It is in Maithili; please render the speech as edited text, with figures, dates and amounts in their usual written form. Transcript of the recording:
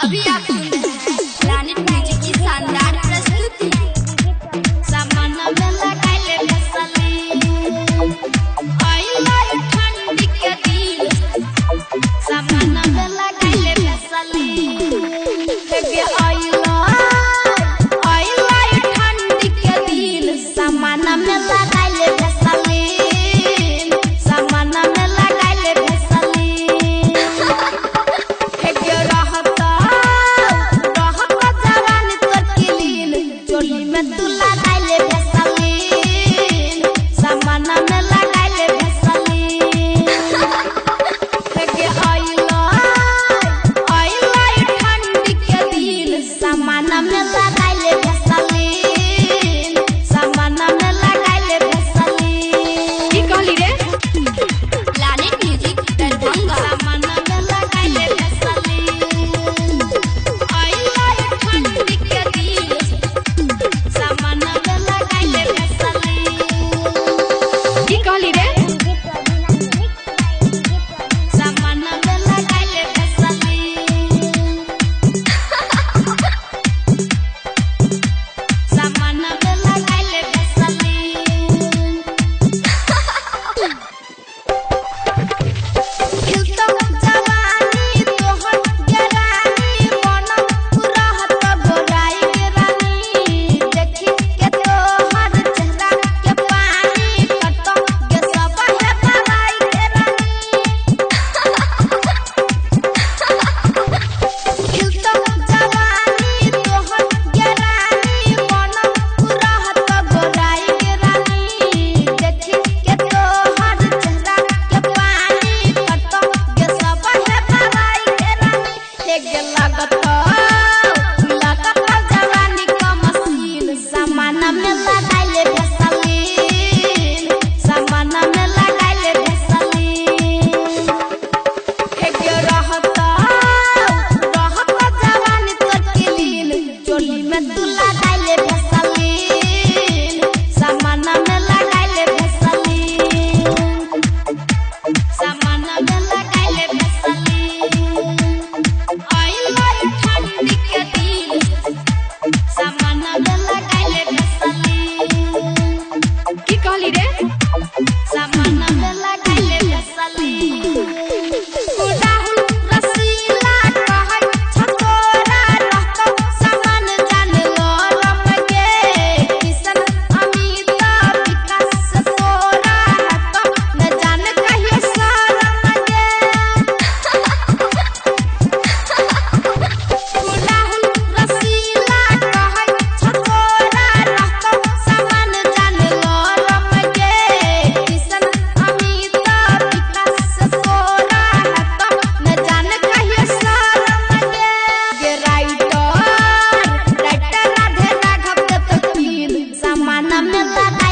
अभी आप सुन रहे हैं प्लैनेट म्यूजिक की शानदार प्रस्तुति। सामाना में लगाइले भेसलीन, आइला ठंडी के दिन। सामाना में लगाइले भेसलीन, हे आइला आइला ठंडी के दिन। सामाना में लगाइले भेसलीन, सामाना में लगाइले भेसलीन। हे रहता रहता जवानी तोर किलीन, चोली में तू लगाइले भेसलीन। सामाना में लगाइले भेसलीन। हे आइला आइला ठंडी के दिन, सामाना में लगाइले भेसलीन। सामाना में लगाइले भेसलीन। की कहली रे? Planet music Darbhanga. सामाना में लगाइले भेसलीन, आइला ठंडी के दिन। सामाना में लगाइले भेसलीन। की कहली रे? सामाना में लगाइले भेसलीन। सामाना में लगाइले भेसलीन। खिलतो जवानी तोहर गेरानी, मन रहत गोराई के रानी। देखी के तोहर चेहरा के पानी, कटो के सब है बराई के रानी। खिलतो जवानी तोहर गेरानी, मन रहत गोराई के रानी। देखी के तोहर चेहरा के पानी, कटो के सब है बराई के रानी। हे गे लागत लागत जवानी का मशीन, सामाना में लगाइले भेसलीन। सामाना में लगाइले भेसलीन। हे गे रहता रहता जवानी तोर किलीन, चोली में तू लगाइले भेसलीन। सामाना में लगाइले भेसलीन। सामाना में लगाइले भेसलीन। आइला ठंडी के दिन, सामाना में लगाइले भेसलीन। की कहली रे? सामाना में लगाइले भेसलीन। राहुल रसीला कहै छतोरा रहतो सामान जान लरम गे। किशन अमित विकास तोरा हतो न जान कहियो शरम गे। राहुल रसीला कहै छतोरा रहतो सामान जान लरम गे। किशन अमित विकास तोरा हतो न जान कहियो शरम गे। गे राइटर राइटर राधे राघव के तो कीन, सामाना में लगाइले